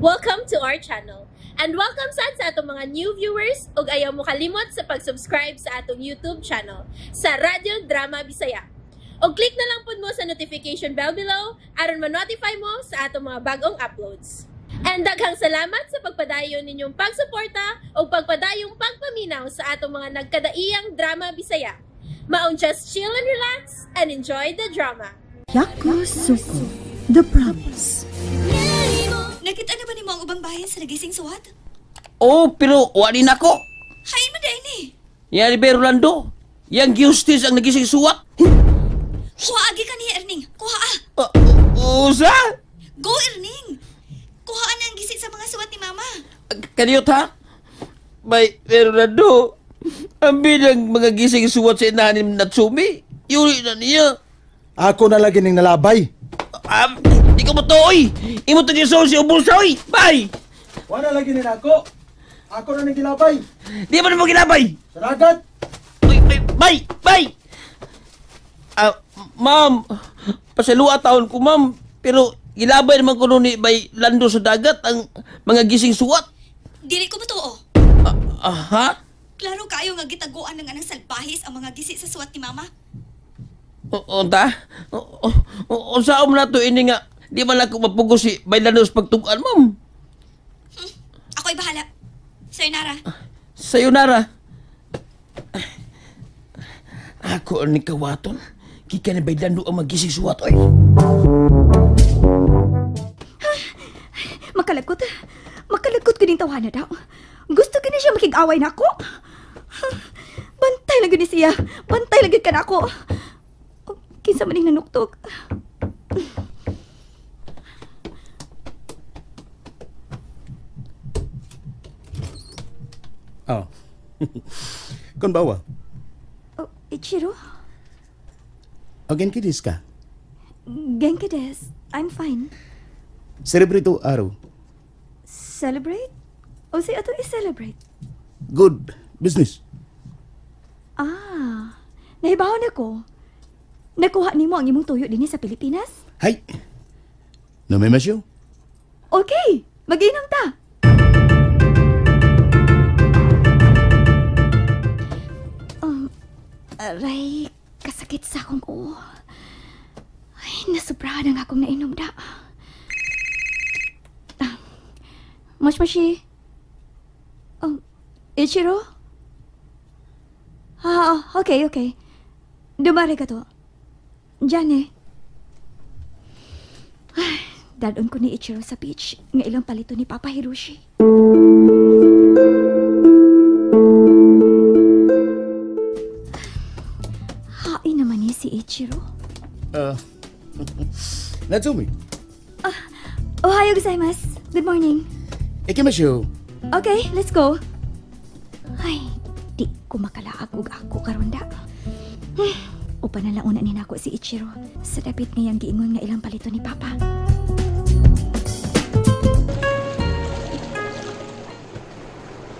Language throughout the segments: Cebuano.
Welcome to our channel. And welcome sad sa atong mga new viewers ug ayaw mo kalimot sa pag-subscribe sa atong YouTube channel sa Radyo Drama Bisaya. Og click na lang pud mo sa notification bell below aron ma-notify mo sa atong mga bagong uploads. And daghang salamat sa pagpadayon ninyong pagsuporta ug pagpadayong pagpaminaw sa atong mga nagkadaiyang drama Bisaya. Maong just chill and relax and enjoy the drama. Yakusoku, The Promise. Nakita na ba nimo ang ubang bahin sa nagising suwat? Oh, pero wali na ko. Hay man dahil ni. Yan ni Rolando. Yang Justice ang nagising suwat. Kuha agi ka niya, Erning. Kuha ah. Usa? Go, Erning. Kuha na ang gising sa mga suwat ni Mama. Kaniyot ha? May Rolando. Ang bilang mga gising suwat sa inahan ni Natsumi. Yuri na niya. Ako na lagi ning nalabay. Di ko mo to, oy. Imo to gisol si Ubulsa, oy. Bye! Wala lagi nin ako. Ako na ning gilabay. Di ba na mo gilabay? Sa dagat. Uy, uy, bye! Bye! Ma'am, pasalua taon ko, ma'am. Pero gilabay naman ko nun ni Bay Lando sa dagat ang mga gising suwat. Dili ko matuo. Aha? Klaro kayo nga gitaguan ng anang salbahis ang mga gisi sa suwat ni Mama. Unta? Unsa mo na to ini nga di man ako mapugos si Bay Lando sa pagtugan, ma'am. Ako'y bahala. Sayonara. Sayonara. Ako ang nikawaton. Kika ni Bay Lando ang magising suwat, oy. Makalagkot. Makalagkot ko din tawana daw. Gusto ko na siya makig-away na ako. Bantay lang gani siya. Bantay lang ka na ako. Kinsa man ning nanuktok. Oh. Konbawa. Oh, Ichiro? O genki desu ka? Genki desu. I'm fine. Celebrate to araw. Celebrate? O si ato i-celebrate? Good business. Ah, nahibaw na ko. Nakuha nimo ang imong tuyo dinhi sa Pilipinas? Hay. Nomemashou. Okay, mag-inom ta. Aray, kasakit sa akong ulo. Ay, nasubrahan ang akong nainom da. Moshi-moshi. Ichiro? Ah, okay, okay. Dumari ka to. Diyan eh. Ay, dadon ko ni Ichiro sa beach nga ilang palito ni Papa Hiroshi. Hain naman ni si Ichiro. Natsumi. Ohayo gozaimasu. Good morning. Ikimashou. Okay, let's go. Ay, di ko makalaag og ako karon da. Upan na lang una ni nako si Ichiro sa dapit ngayang giingon nga ilang palito ni Papa.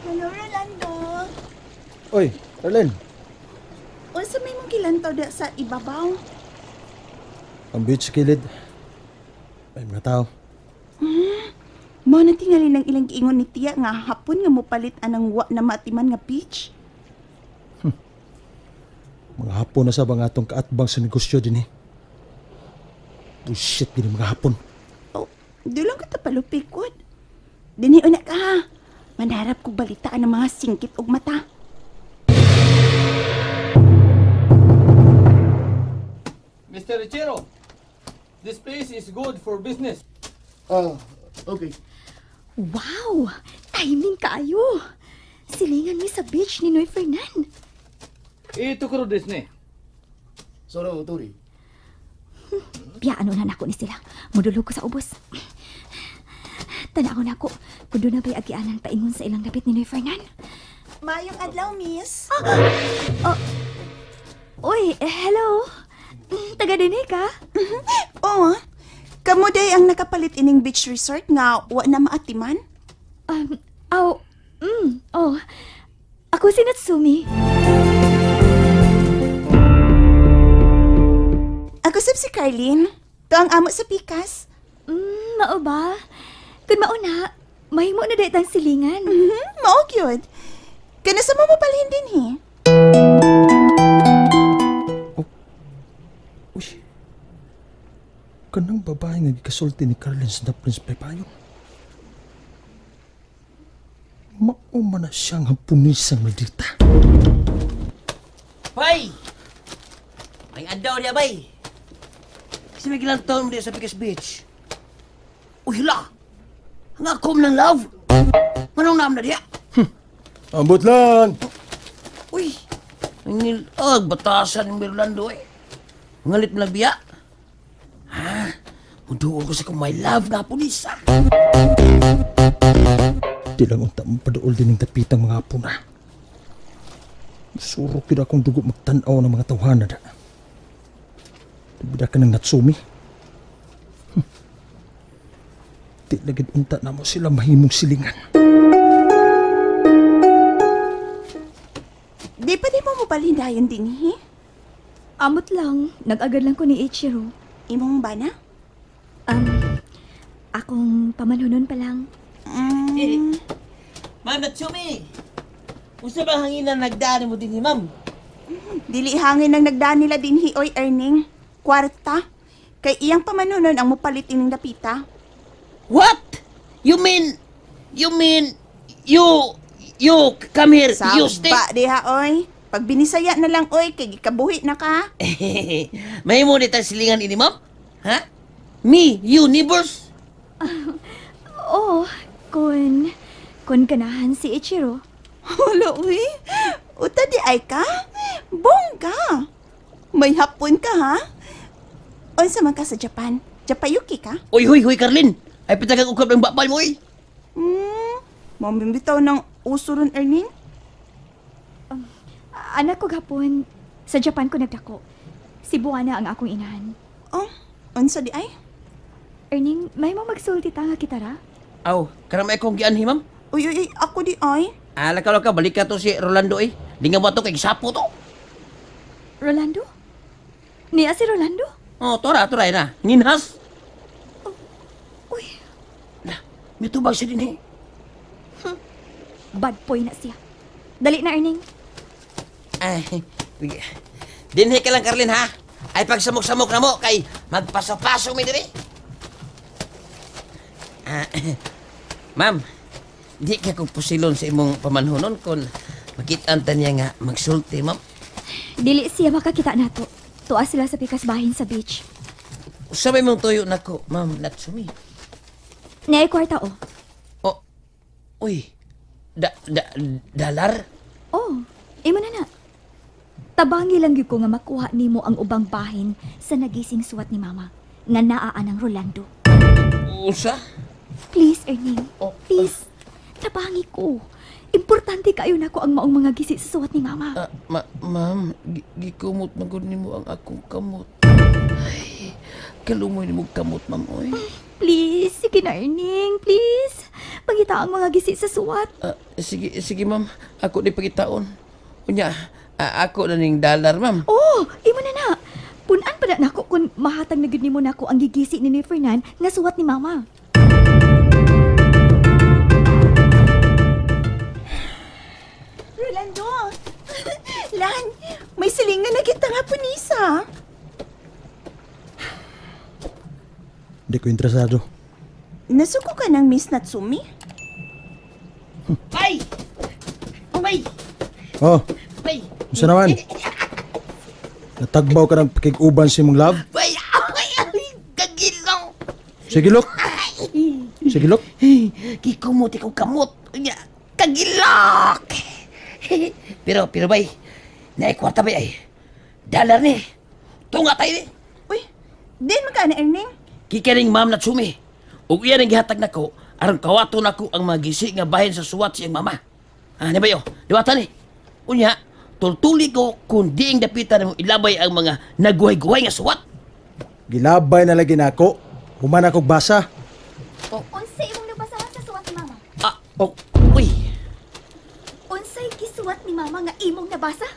Hello, Rolando. Oy, Arlene. Unsa may mong gilantaw da sa ibabaw? Ang beach kilid. May mga tao. Mao na tingali ng ilang giingon ni Tia nga hapon nga mopalit anang wa na maatiman nga beach. Mga hapon na sa bang atong kaatbang sa negosyo din eh. Bullshit din mga hapon. Oh, di lang kita palupikod. Dinhi una ka ha. Manharap kog balitaan ng mga singkit og mata. Mr. Ichiro, this place is good for business. Okay. Wow! Timing kaayo! Silingan mi sa beach ni Noy Fernan. Ito ko desu ne. Soro, Tori. Biyaan na nako ni sila. Mudulog ko sa ubos. Tanaw na ko. Kung doon na ba'y agianan paingon sa ilang dapit ni Noy Fernan. Mayong adlaw, miss. Uy, hello. Taga dinhi ka? Oo. Kamo day ang nakapalit ining beach resort nga wa na maatiman? Oh. Ako si Natsumi. Ako sab si Carlene. To ang amo sa pikas. Mao ba? Kun mauna, mahimo na dahit ang silingan. Mao gyud. Kanasa mo mapalhin din he. Oh. Uy. Kanang babae nga gikasulti ni Carlin sa Prince Pepayo. Mauma na siya nga punisang maldita. Bay! May adlaw niya, bay! Kasi may gilang taon mo diya sa Pikas Beach. Uy, hila! Ang akom ng love! Manong naam na diya? Ambot lang! Uy! Ngilag, batasan ni Mirlando eh. Ngalit mo lang biya. Ha? Muduol ko sa kong my love nga pulisa. Di lang unta mapaduol din ng tapitang mga hapon na. Surok yun akong dugo magtanaw ng mga tawhana da. Bida ka ng Natsumi. Di lagid unta na mo sila mahimong silingan. Di pa di mo mapalindayon din he? Amot lang, nag-agad lang ko ni Ichiro. Imong ba na? Akong pamanunon pa lang. Ma'am Natsumi! Unsa ba hangin na nagdaan mo din, ma'am? Dili hangin ang nagdaan nila din, hi, oy, Erning. Kwarta. Kay iyang pamanunon ang mupalit ining dapita. What? You mean, you come here, you stay. Saba diha, oy. Pag binisaya na lang, oy, kay gikabuhi na ka. May mo nita silingan ini, ma'am? Ha? Me, you, neighbors? Oh, kun ganahan si Ichiro. Hala, uy. Uta di ay ka? Bongga. May hapon ka, ha? Unsa man ka sa Japan? Japayuki ka? Uy, huy, huy, Carlin. Ay, pitagang ukap ng bakbal mo, uy. Mamimitaw ng uso ron, Erning? Anak ko gapon, sa Japan ko nagdako. Si Buana ang akong inahan. Oh, unsa di ay? Erning, may mo magsulti ta nga kitara? Aw, karamay kong gianhi, ma'am. Uy, uy, uy, ako di ay. Ah, lakaw-lakaw, balik ka to si Rolando, eh. Di nga ba to kay sapo to? Rolando? Niya si Rolando? Oh, tora, tora, na. Nginhas. Oh, uy. Na, may tubag siya din, eh. Bad boy na siya. Dali na, Erning. Ay, dinhi ka lang, Carlin, ha? Ay, pagsamok-samok na mo, kay magpaso-paso mi diri. Ah, ma'am, di ka kong pusilon sa imong pamanhonon kung makitaan ta niya nga magsulti, ma'am. Dili siya makakita nato. Tuwa sila sa pikas bahin sa beach. Usabay mong tuyo nako, ma'am Natsumi. Naay kwarta, oh. Oh, uy, dalar? Oh, imo na na. Tabangi lang gyud ko nga makuha nimo ang ubang bahin sa nagising suwat ni Mama nga naa ng Rolando. Usa? Please, Erning. Oh, please. Tabangi ko. Importante kayo nako ang maong mga gisi sa suwat ni Mama. Ma'am, gikumot na gud nimo ang akong kamot. Ay, kalumoy nimo kamot, ma'am, oy. Please, sige na, Erning, please. Pangita ang mga gisi sa suwat. Sige, sige, ma'am. Ako di pagitaon. Unya, ako na ning dalar, ma'am. Oh, imo na na. Punan pa na nako kung mahatag na gud nimo nako ang gigisi ni Fernan nga suwat ni Mama. Rolando! Lan, may silingan na kita nga punisa. Hindi ko interesado. Nasuko ka ng Miss Natsumi? Bay! Bay! Oh, Bay! unsa naman? Natagbaw ka ng pakig-uban sa imong love? Bay! Ay! Ay! Kagilong! Sige, look. Sige, look. Kikumot ikaw kamot. Kagilok! Pero, bay, naikwarta bay ay. Dalar ni. Tunga tayo ni. Uy, din magkana, Erning? Kikaring ma'am Natsumi. Ug iyan ang gihatag nako, aron kawato nako ang mga gisi nga bahin sa suwat siyang mama. Ah, ni ba yo? Diwata ni. Unya, tultuli ko kung diing dapitan mo ilabay ang mga naguhay-guhay nga suwat. Gilabay na lagi nako. Human akong basa. Oh. Unsay imong nabasahan sa suwat ni Mama? Ah, oh, uy. Unsay gisuwat ni Mama nga imong nabasa?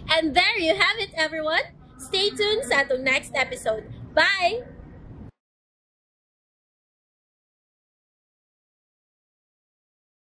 And there you have it, everyone. Stay tuned sa atong next episode. Bye!